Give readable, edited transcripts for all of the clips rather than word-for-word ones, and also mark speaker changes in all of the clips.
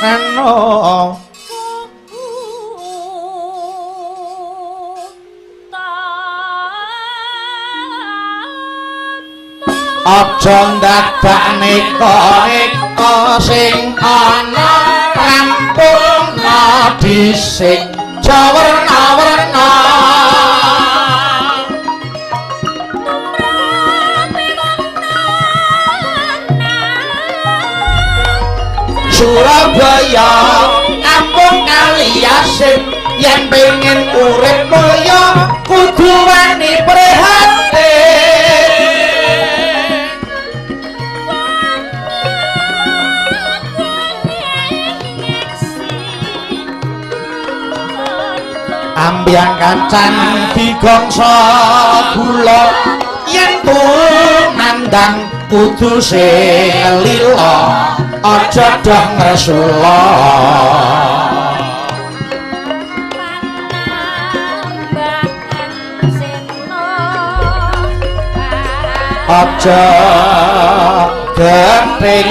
Speaker 1: Nano aja ndadak neka-neka sing ana rampungna dhisik jawerna-werna. Surabaya kampung kaliasin yen pengen urip mulya kudu wani prihatin. Ambyang kacang digongso gula yen tumandang kudu sing lila aja doh ngresula. Aja gething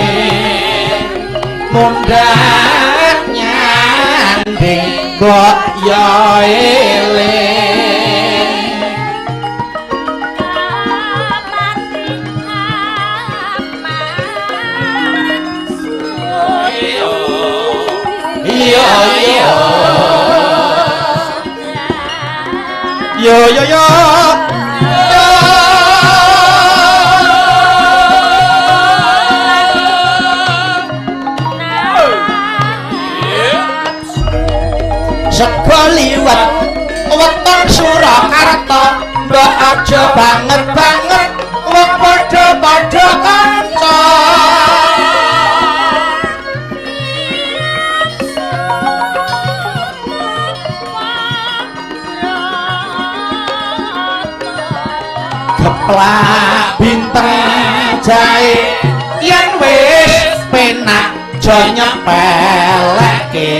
Speaker 1: mundhak nyanding kok ya eling. Iya iya yo yo yo sego liwat weton Surakarta mbok aja banget-banget wong padha-padha kanca. Geplak bintang jae yen wis penak aja nyepeleke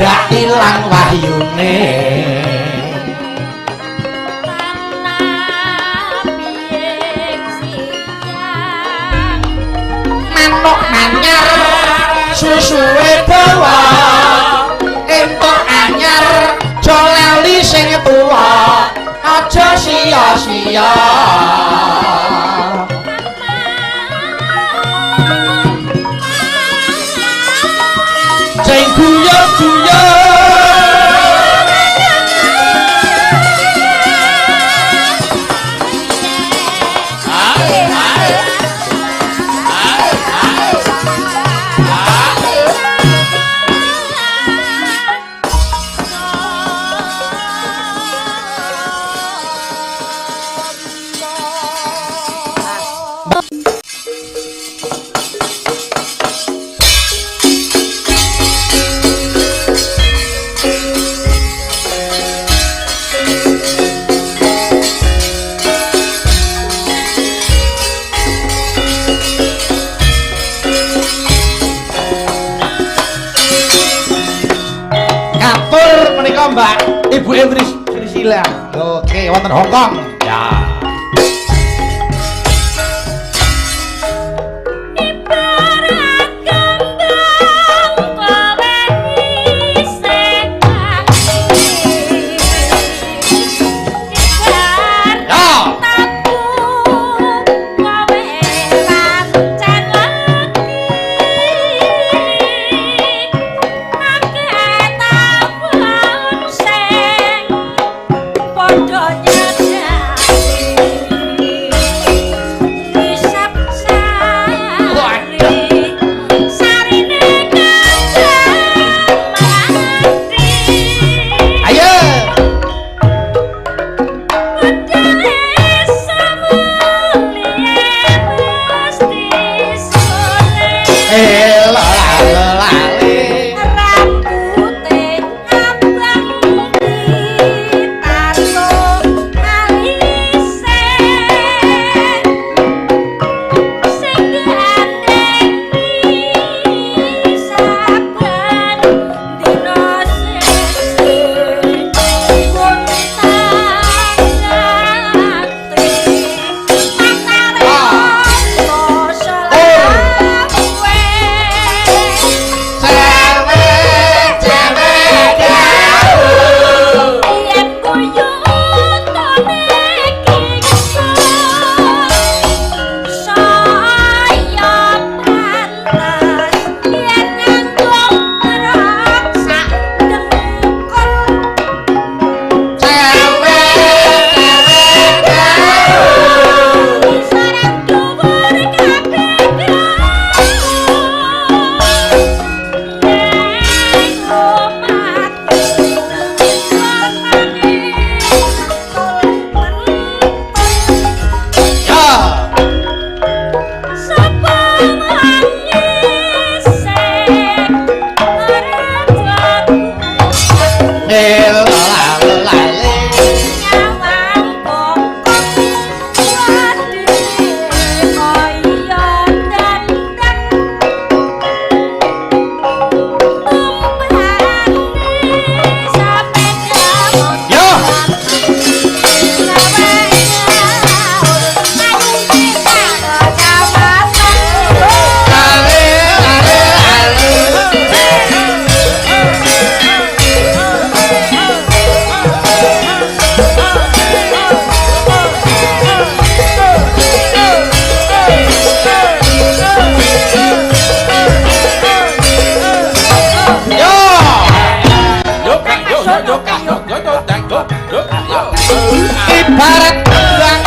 Speaker 1: ndak ilang wahyune. Manuk anyar susuwe dawa entuk anyar aja lali sing tuwa aja sia-sia. Sing guyon-guyon Mbak Ibu Indri Priscilla. Oke, wonten Hong Kong. Ya.
Speaker 2: Padha nyadari.
Speaker 1: Ibarat kembang,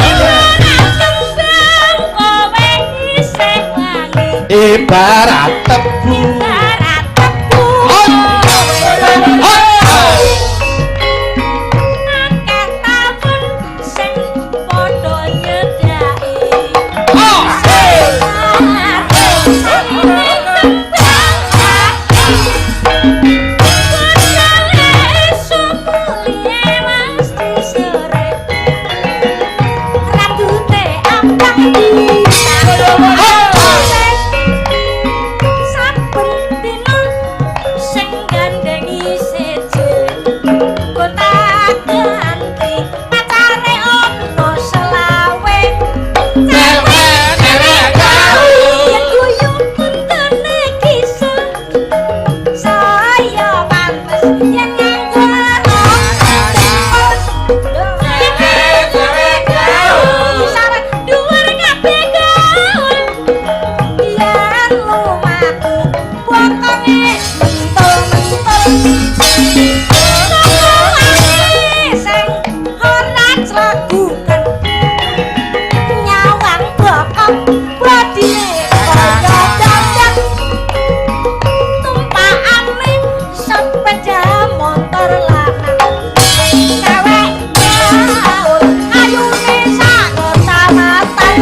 Speaker 2: Kembang kowe isih wangi.
Speaker 1: Ibarat tebu.
Speaker 2: Ibarat tebu.
Speaker 1: Oh.
Speaker 2: Akeh taun sing padha nyedhaki.
Speaker 1: Oh. Cewek, cewek gaul.
Speaker 2: Yen guyu untune kisah, saya pantes yen nganggo rok.
Speaker 1: Cewek, cewek gaul.
Speaker 2: Syarat dhuwur kabeh gaul. Yen lumaku bokonge mentul-mentul. Sopo sing ora cleguken nyawang bokong bodine kaya dadak tumpakane sepeda motor lanang. Cewek gaul ayune sak kecamatan.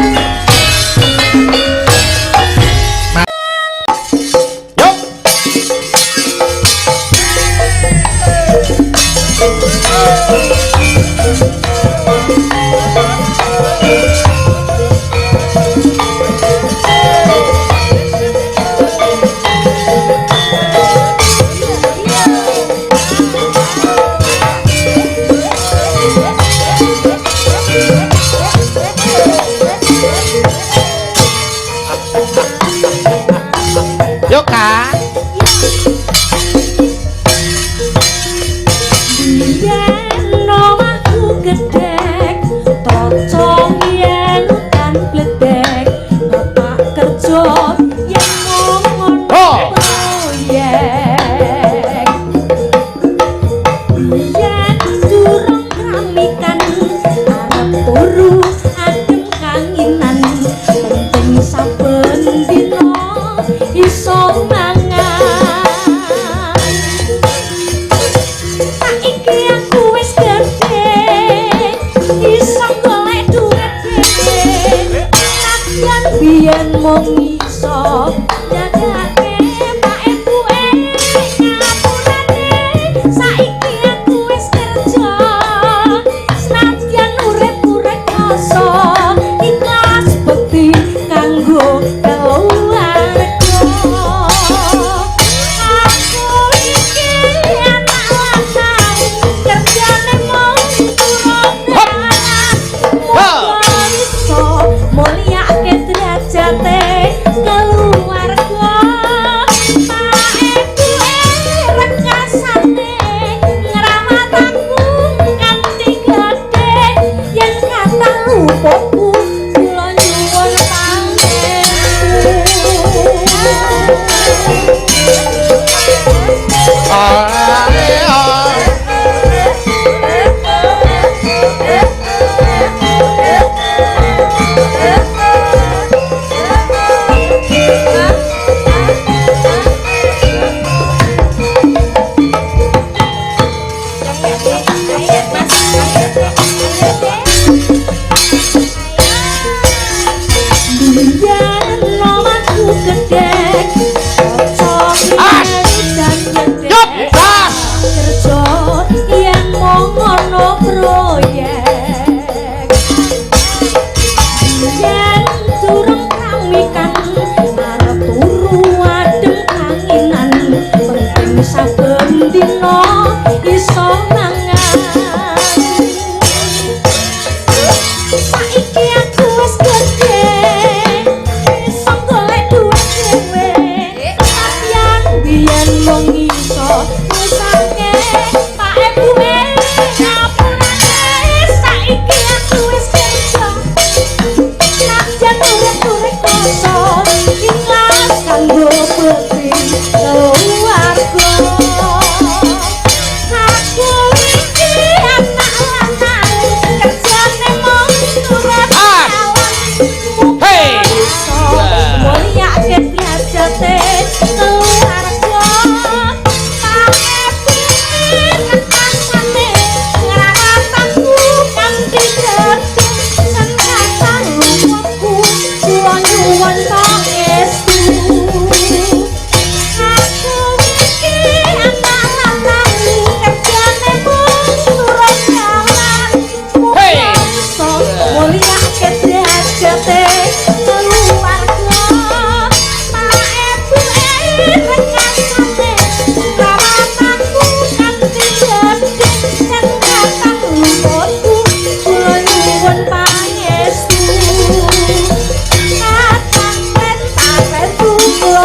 Speaker 1: Yuk. Yuk, Kak.
Speaker 2: Yen omahku gedhek, tocong yen udan bledek, bapak kerja yen mung ngono
Speaker 1: Oh.
Speaker 2: proyek. Yen durung kramikan, arep turu adem kanginan, penting saben dina iso mangan. Saiki aku wis gedhe, iso golek dhuwit dhewe. Nadyan biyen mung iso jagake pak ibuke, ngapurane saiki aku wis kerja. Senadyan uripku rekoso, ikhlas bekti kanggo keluarga. Aku iki anak lanang, kerjane mung turunan. Muga iso mulyake derajate keluarga. Pak ibuke rekasane ngrawat aku kanthi gedhe. Yen kathah luputku kula nyuwun pangestu.
Speaker 1: Ah, ah.
Speaker 2: Biyen omahku gedhek, kaca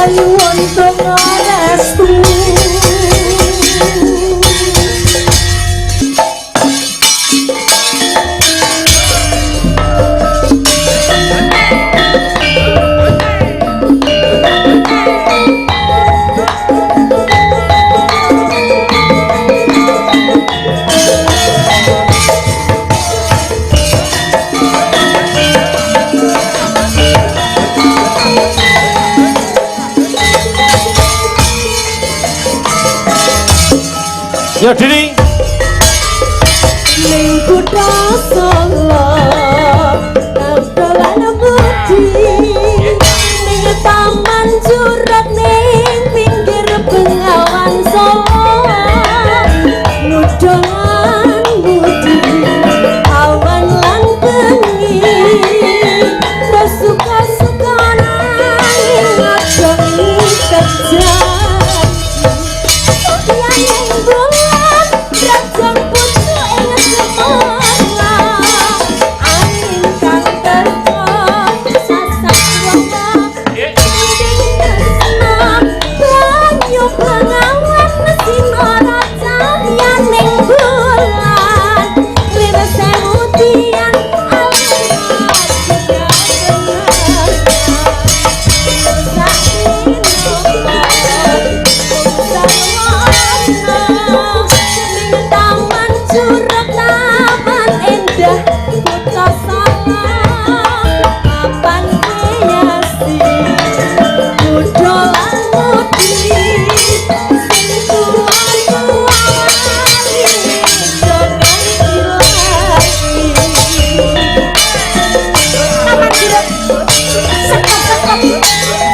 Speaker 2: Nyuwun donga restu.
Speaker 1: Yo Dini.
Speaker 2: Ning kutha Solo dolan budi, ning taman curug ning pinggir Bengawan Solo, nudolan budi awan lan bengi, terus suka-suka nanging aja ngikat janji. Yang bulan rajang putu ing semana, angin kang teko sasak wong sing tresna, banyu Bengawan sinara cahyaning bulan, lir sewu tiang taman curug taman endah kutha Solo, papan kreasi mudha lan mudi, sing tuwa-tuwa jangan dilali. Taman curug sekop sekop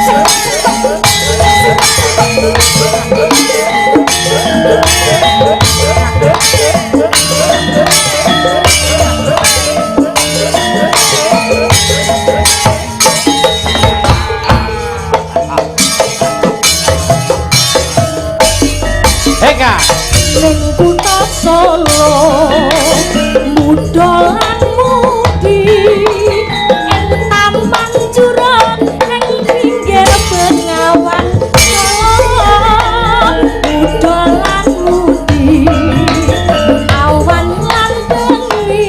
Speaker 2: sekop sekop
Speaker 1: Eka.
Speaker 2: Ning kutha Solo mudha lan mudi, ing taman curug ning pinggir Bengawan Solo, mudha lan mudi awan lan bengi,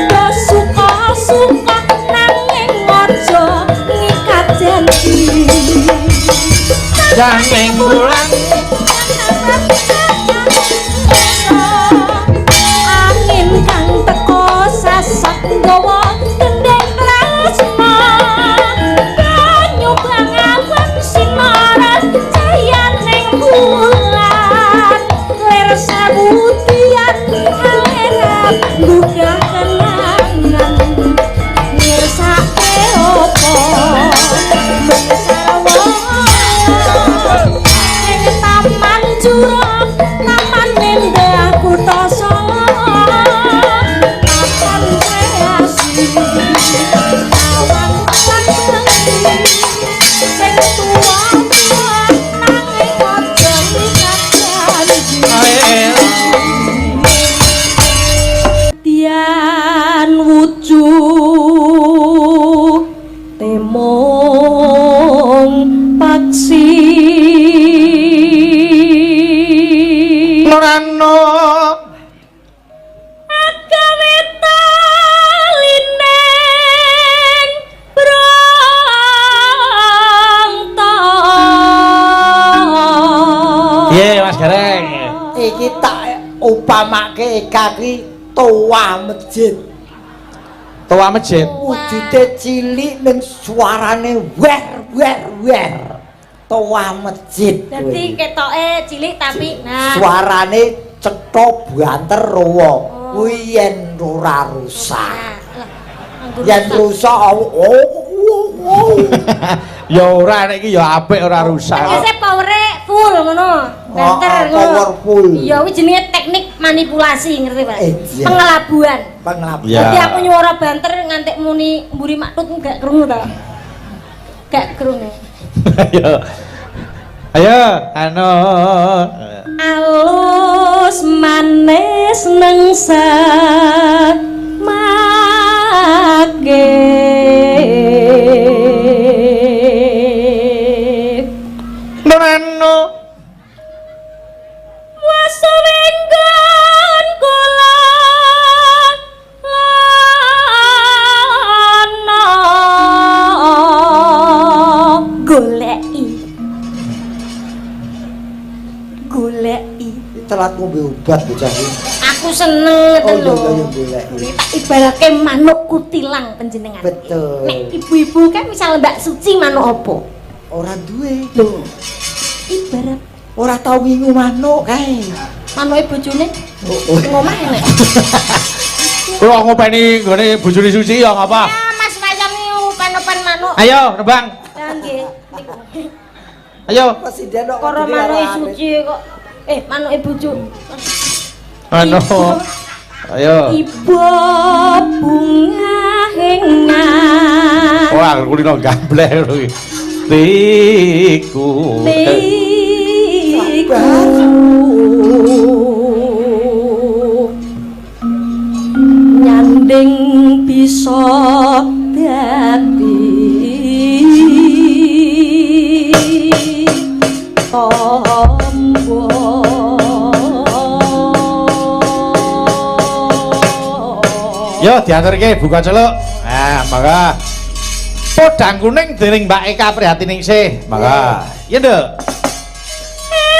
Speaker 2: do suka-suka nanging aja ngikat janji.
Speaker 1: Janging bulan
Speaker 2: angin kang teko sasak nggawa gendeng tresna, banyu Bengawan sinaran cahyaning bulan, lir sewu tiang aleran nggugah kenangan, mirsake opo mung sarwana ing taman curug taman endah kutha Solo, papan kreasi awan lan bengi, sing tuwa-tuwa nanging aja ngikat janji. Tian wujud temong paksi
Speaker 1: Norano
Speaker 2: agawe talineng brongto.
Speaker 1: Piye Mas Gareng?
Speaker 3: Iki tak upamake Eka ki toa masjid.
Speaker 1: Toa masjid.
Speaker 3: Wujude cilik ning suarane wer wer wer. Toa masjid.
Speaker 2: Dadi ketoke cilik tapi nah
Speaker 3: suarane cetha banter rowa. Kuwi yen ora rusak. Yen rusak oh.
Speaker 1: Ya ora nek iki ya apik ora rusak.
Speaker 2: Tegese powere full ngono. Banter ngono.
Speaker 3: Powerful.
Speaker 2: Iya kuwi jenenge teknik manipulasi ngerti Pak.
Speaker 3: Iya.
Speaker 2: Pengelabuan.
Speaker 3: Pengelabuan.
Speaker 1: Ya.
Speaker 2: Dadi aku nyuara banter ngantek muni mburi maktut gak krungu ta. Gak krungu.
Speaker 1: Ayo. Ayo anu
Speaker 2: alus manis nengsa make.
Speaker 3: Telat ngombe obat bocah iki.
Speaker 2: Aku seneng
Speaker 3: Oh
Speaker 2: ngoten
Speaker 3: iya
Speaker 2: lho.
Speaker 3: iya iya golek.
Speaker 2: Tak ibaratke manuk kutilang panjenengan.
Speaker 3: Betul.
Speaker 2: Nek ibu-ibu kan misal Mbak Suci manuk apa?
Speaker 3: Ora duwe.
Speaker 2: Lho. Ibarat
Speaker 3: Ora tau ngingu manuk kae.
Speaker 2: manuke bojone
Speaker 3: Oh, oh.
Speaker 2: ngomah enek.
Speaker 1: Kula ngopeni nggone bojone Suci ya ngapa?
Speaker 2: Ya Mas Wayan upan-upan manuk.
Speaker 1: Ayo nembang.
Speaker 2: Lah nggih.
Speaker 1: Ayo.
Speaker 3: Presiden kok
Speaker 2: Perkara
Speaker 3: wedine
Speaker 2: manuke
Speaker 3: karo Arit.
Speaker 2: Suci kok manuke bojo.
Speaker 1: Anu. Ayo.
Speaker 2: Iba bunga hengan.
Speaker 1: Wah, kulino gambleh lho iki. Tiku.
Speaker 2: Tiku. Nyanding bisa dadi tombo.
Speaker 1: Yo diaturke buka celuk. Nah, mangga. Podang kuning dening Mbak Eka Prihatiningsih. Mangga. Iya, Nduk.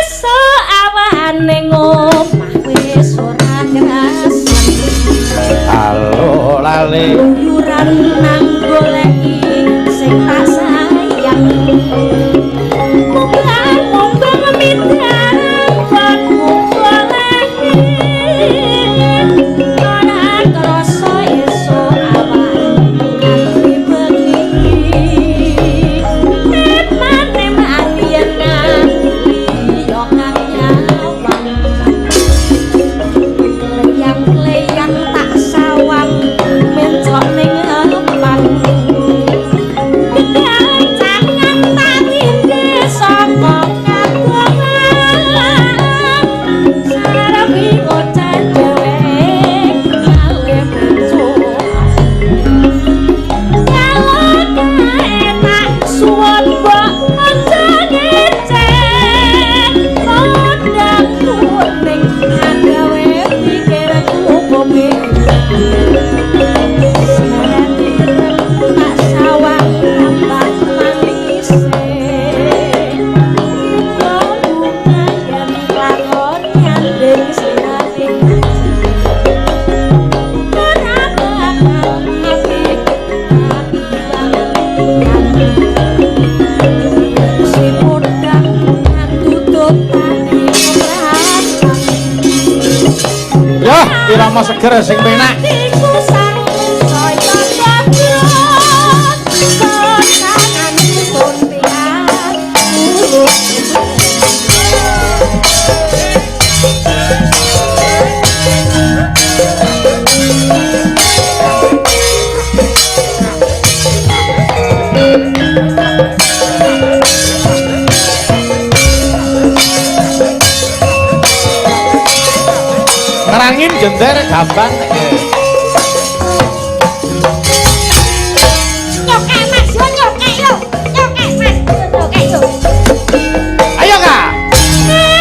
Speaker 2: Esuk awane ngomah wis ora krasan.
Speaker 1: Halo lali.
Speaker 2: Keluyuran nang goleki sing tak sayang. Mumbang-mumbang midang konmu goleki. Ora krasa esuk awan nganti bengi. Eman-eman yen nganti liya kang nyawang. Kleyang-kleyang tak sawang mencok ning empang. Kegancangan tak tindhe saka kadohan. Sarepi bocah dheweke ngalih mencok. Kalau kae tak suwun mbok aja ngecek. Podang kuning agawe pikirku kowe. Tak sawang tambah manise. Iba bunga yen lakon nyanding sirane. Ora bakal apik si podang tutut tadi kepracan.
Speaker 1: Yo, irama seger sing penak.
Speaker 2: Atiku sang saya goblok, konanganipun pihak.
Speaker 1: Nerangin jender gampang.
Speaker 2: Nyokek Mas, yo nyokek yo. Nyokek Mas, yo nyokek yo.
Speaker 1: Ayo Kak.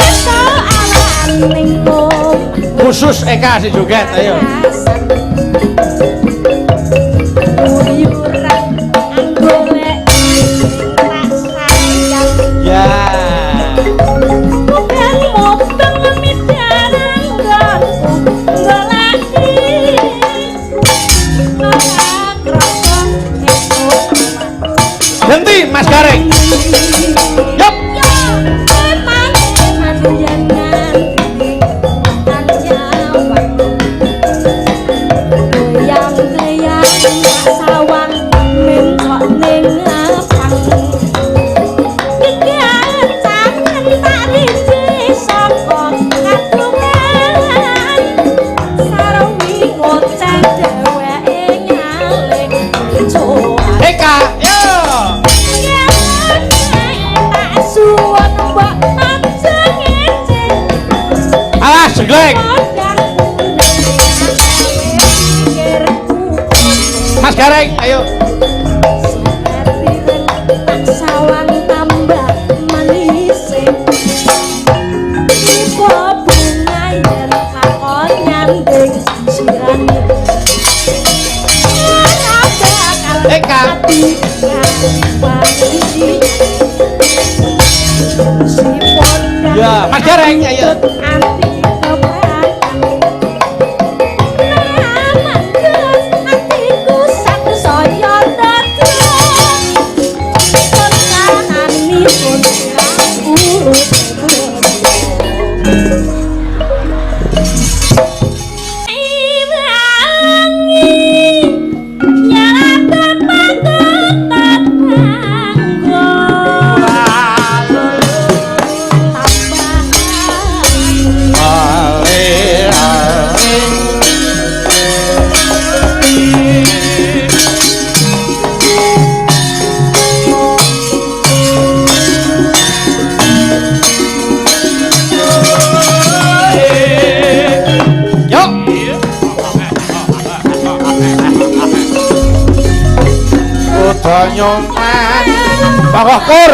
Speaker 2: Esuk awan ning omah
Speaker 1: Khusus Eka si joget, ayo.
Speaker 2: Keluyuran golek tak sayang.
Speaker 1: Ya.
Speaker 2: Mubeng-mubeng midang nggonku goleki. Ora krasa esuk awan.
Speaker 1: Ganti Mas Gareng. Yup.
Speaker 2: Yo, emang eman yen nganti tan nyawang. Goyang-goyang tak sawang mencok ning ngepang. Kegancangan tak rinci saka katungan. Sarwi ngoceh dheweke nyale coan.
Speaker 1: Eka, yo.
Speaker 2: Tak suwun mbok aja ngece.
Speaker 1: Alah, jeglek.
Speaker 2: Podang kuning pikirku
Speaker 1: Mas Gareng, ayo.
Speaker 2: Pireng tak sawang tambah manise. Iba bunga yen lakon nyanding sirane. Ora bakal
Speaker 1: Eka.
Speaker 2: ati ngapani.
Speaker 1: Ya, Mas Gareng ayo. Nyoman. Monggo kur.